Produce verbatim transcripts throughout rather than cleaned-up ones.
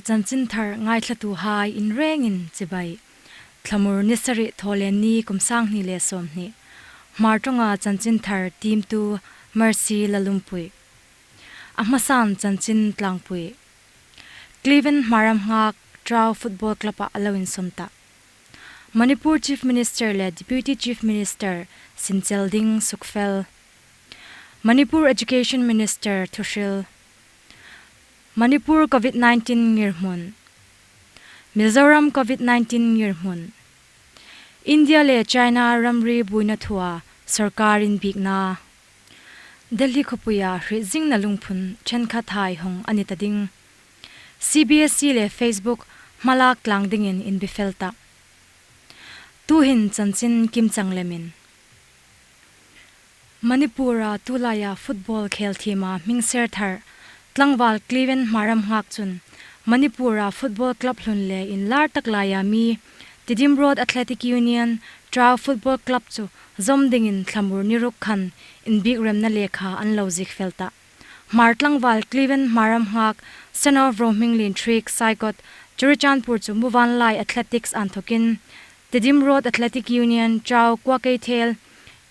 Chanchinthar ngaithlatuhai inrengin chibai. Thlamur ni sari, Thawleni, kum sanghni le sawmhni. Hmar ṭawnga chanchinthar tiemtu Mercy Lalumpui. A hmasan chanchin tlangpui. Cleven Hmarramnghak Trau Football Club-a a lo insawn ta. Manipur Chief Minister le Deputy Chief Minister sinchel ding sukfel. Manipur Education Minister thuhril. Manipur COVID-nineteen ngirhmun. Mizoram COVID-nineteen ngirhmun. India le China ramri buoina thua sawrkar inbiekna. Delhi khawpuia hriet zingna lungphun ṭhenkhathai hawng a ni ta ding. CBSE le Facebook hmalak tlang dingin inbe fel ta. Tuhin chanchin kimchang lemin. Manipura tulaia football khel thiema hming ser thar tlangval Cleven Hmarramnghak chun Manipura football club hlun le inlar tak laia mi Tedim Road Athletic Union Trau Football Club chu zawm dingin thlamur ni ruk khan inbiekremna lekha an lo ziek fel ta. Hmar tlangval Cleven Hmarramnghak, son of Rohminglien Thriek, Saikot, Churachandpur chu Muvanlai Athletics inthokin Tedim Road Athletic Union Trau Kwakeithel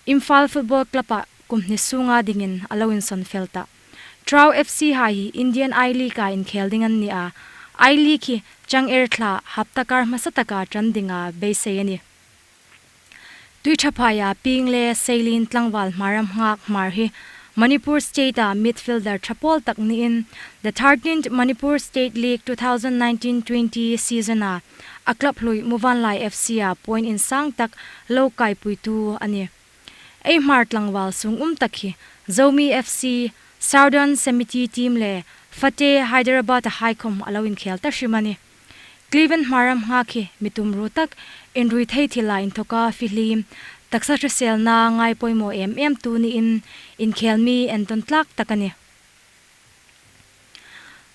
Imphal Football Club-a kum hni sunga dingin a lo insawn fel ta. Trau FC hai hi Indian I-League-a inkhel ding an ni a, I-League hi chang er thla hapta kar hmasa taka ṭan dinga beisei a nih. Tuiṭhaphaia pieng le seilien tlangval Hmarramnghak Hmar hi Manipur State-a midfielder ṭha pawl tak niin, the thirteenth Manipur State League two thousand nineteen twenty season-a a club hlui Muvanlai FC-a point insang tak lo kaipuitu a nih. Ei Hmar tlangval sungum tak hi Zomi FC, Southern Samiti team le Fateh Hyderabad-a hai khawm a lo inkhel ta hrim a nih. Cleven Hmarramnghak hi mi tumru tak, inrui thei thila inthoka fihlim, taksa hriselna ngai poimaw em emtu niin inkhel mi entawn tlak tak a nih.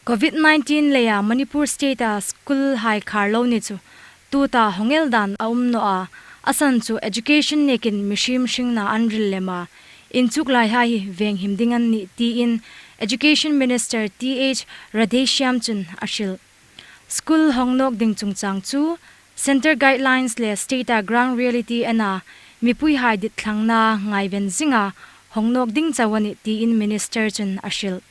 COVID-nineteen leia Manipur State-a school hai khar lo ni chu tuta hawng el dan a um naw a, a san chu education nekin mihriem hringna an ril lem a, inchuk laihai hi venghim ding an nih tiin Education Minister Th Radheshyam chun a hril. School hawng nawk ding chungchang chu Centre Guidelines le State-a Ground Reality ena mipuihai ditthlangna ngaiven zinga hawng nawk ding chau a nih tiin Minister chun a hril.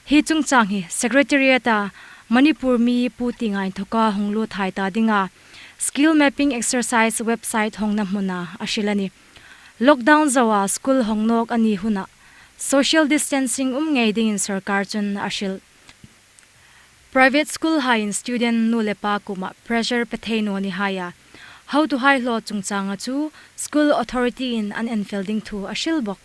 Hi chungchang hi Secretariat-a Manipur mi pu tienga inthoka hawng lut hai ta dinga Skill Mapping Exercise website hawngna hmuna a hril a nih. Lockdown zoa school hawng nawk a ni huna social distancing um ngei dingin sawrkar chun a hril. Private school haiin student nu le pa kuoma pressure pe thei naw ni hai a, hotuhai hlaw chungchanga chu school authority-in an enfel ding thu a hril bawk.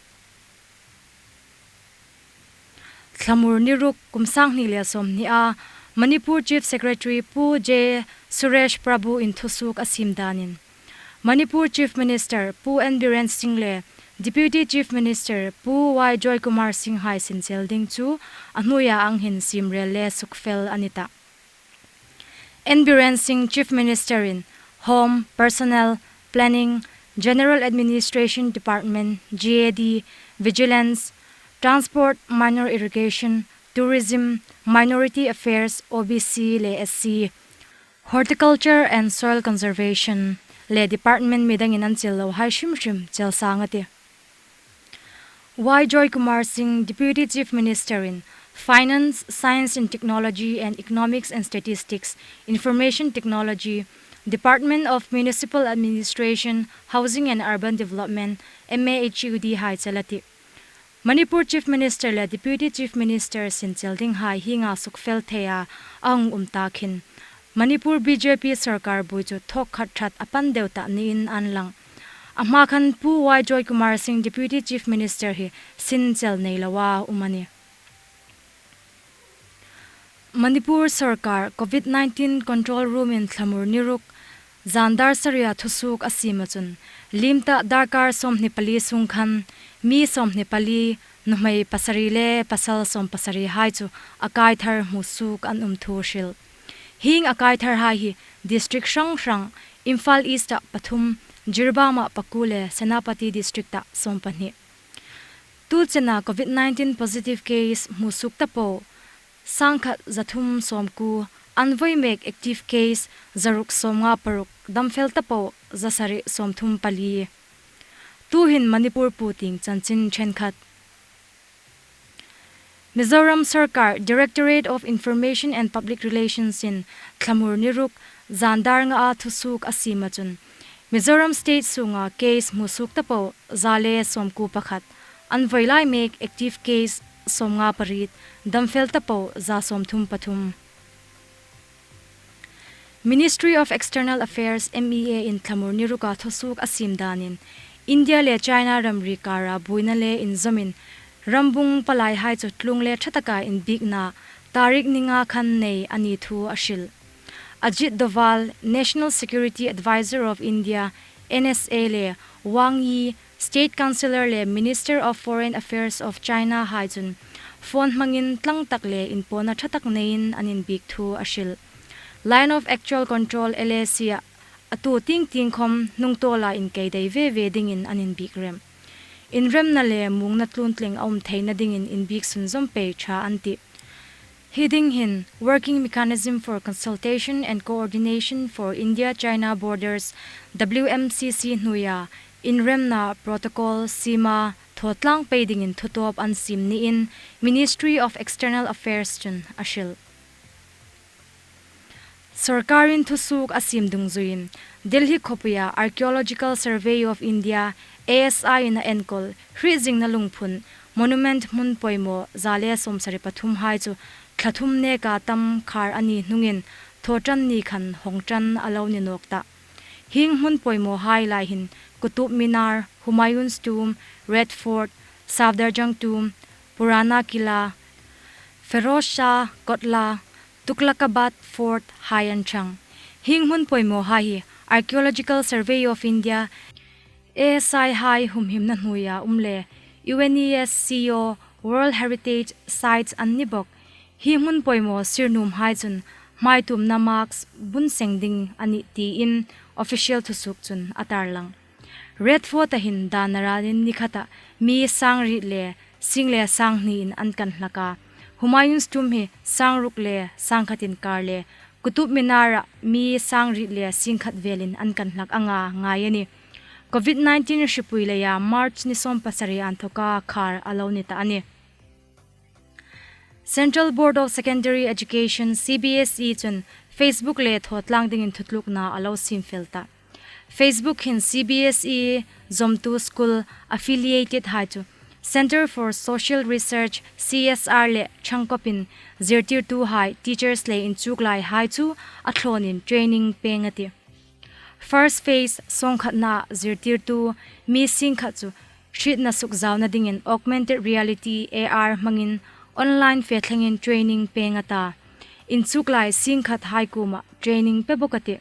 Thlamur ni ruk, kum sanghni le sawmhni-a Manipur Chief Secretary Pu J Suresh Prabhu-in thusuok a siem danin, Manipur Chief Minister Pu N Biren Singh le Deputy Chief Minister Pu Y Joykumar Singh hai sinchel ding chu a hnuoia ang hin siem rel le sukfel a ni ta. N Biren Singh Chief Minister-in Home, Personnel, Planning, General Administration Department, G A D, Vigilance, Transport, Minor Irrigation, Tourism, Minority Affairs, O B C le S C, Horticulture and Soil Conservation le department mi dangin an chel lo hai hrim hrim chel sang a tih. Y Joykumar Singh, Deputy Chief Minister-in Finance, Science and Technology and Economics and Statistics, Information Technology, Department of Municipal Administration, Housing and Urban Development, M A H U D hai chel a tih. Manipur Chief Minister le Deputy Chief Minister sinchel ding hai hienga sukfel theia a hung um ta khin Manipur B J P sawrkar buoi chu thawkkhat ṭhat a pan deu ta niin an lang. A hma khan Pu Y Joykumar Singh Deputy Chief Minister hi sinchel nei loa um a nih. Manipur sawrkar COVID-nineteen Control Room-in thlamur ni ruk, zan dar saria thusuok a siema chun, liem ta darkar sawmhni pali sung khan mi sawmhni pali, nuhmei pasari le pasal sawm pasari hai chu a kai thar hmusuok an um thu hril. Hieng a kai thar hai hi district hrang hrang, Imphal East-a pathum, Jiribam-a pakuo le Senapati District-a sawm pahni. Tu chena COVID-nineteen positive case hmusuok ta po sangkhat zathum sawmkuo, An voi mek active case zaruk sawmnga paruk, damfel ta po zasari sawmthum pali. Tuhin Manipur puting chanchin ṭhenkhat. Mizoram Sawrkar Directorate of Information and Public Relations in thlamur ni ruk zan dar nga a thusuok a siem a chun Mizoram State sunga case hmusuok ta po za le sawmkuo pakhat, an voi lai mek active case sawmnga pariet, damfel ta po za sawmthum pathum. Ministry of External Affairs, M E A in thlamur ni ruka thusuok a siem danin India le China ramri kara buoina le inzawmin rambung palaihai chu tlung le ṭha taka inbiekna tarik ni nga khan nei a ni thu a hril. Ajit Doval, National Security Advisor of India, N S A le Wang Yi, State Councillor le Minister of Foreign Affairs of China hai chun phone hmangin tlang tak le inpawna ṭha tak neiin an inbiek thu a hril. Line of Actual Control, L A C a, a tu ting ting khawm hnungtawla inkei dai ve ve dingin an inbiek rem. Inremna le muongna tluntling a um theina dingin inbiek sunzawm pei ṭha an tih. Hi ding hin Working Mechanism for Consultation and Coordination for India-China Borders, W M C C hnuoia inremna protocol siema thawtlang pei dingin thutawp an siem niin Ministry of External Affairs chun a hril. Sawrkarin thusuok a siem dungzuiin Delhi khawpuia Archaeological Survey of India, A S I in a enkawl hriet zingna lungphun monument hmun poimaw za le sawmsari pathum hai chu thla thum neka tam khar a ni hnungin thawṭan ni khan hawng ṭan a lo ni nawk ta. Hieng hmun poimaw hai lai hin Qutub Minar, Humayun's Tomb, Red Fort, Safdarjung Tomb, Purana Qila, Firoz Shah Kotla, Tughlaqabad Fort hai an chang. Hieng hmun poimaw hai hi Archaeological Survey of India, A S I hai humhimna hnuoia um le U N E S C O World Heritage Sites an ni bawk. Hi hmun poimaw sir nuom hai chun hmaitumna mask bun seng ding a nih tiin official thusuok chun a tarlang. Red Fort-a hin dan a ranin ni khata mi sang riet le sing le sang hniin an kan hlak a. Humayun's Tomb hi sang ruk le sang khat inkar le Qutub Minar-a mi sang riet le sing khat velin an kan hlak anga ngai a nih. Covid nineteen hripui leia March ni sawm pasari inthawka khar a lo ni ta a nih. Central Board of Secondary Education, C B S E chun Facebook le thawtlang dingin thutlukna a lo siem fel ta. Facebook hin C B S E zawmtu school affiliated hai chu Centre for Social Research, C S R le ṭhangkawpin zirtirtuhai, teachers le inchuklaihai chu a thlawnin training pêng a tih. First phase sawngkhatna zirtirtu mi sing khat chu hrietna sukzauna dingin augmented reality, A R hmangin online fe thlengin training pêng a ta. Inchuklai sing khat hai kuoma training pe bawk a tih.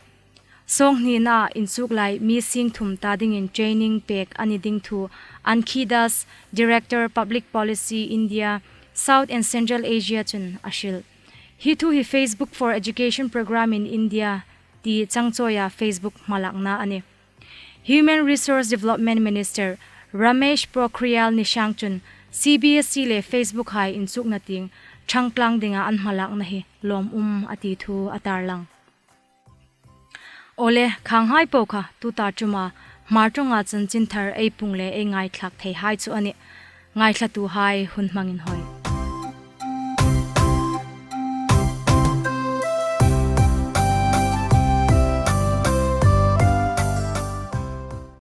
Sawnghnina inchuklai mi sing thum ta dingin training pêk a ni ding thu Ankhi Das, Director Public Policy India, South and Central Asia chun a hril. Hi thu hi Facebook for Education Programme in India ti changchawia Facebook hmalakna a nih. Human Resource Development Minister Ramesh Pokhriyal Nishank chun C B S E le Facebook hai inchukna tieng ṭhangtlang dinga an hmalakna hi lawmum a ti thu a tarlang. Awle, khanghai po kha tuta ṭuma Hmar ṭawnga chanchinthar ei pung le ei ngaithlak theihai chu a nih. Ngaithlatuhai hun hmang inhawi.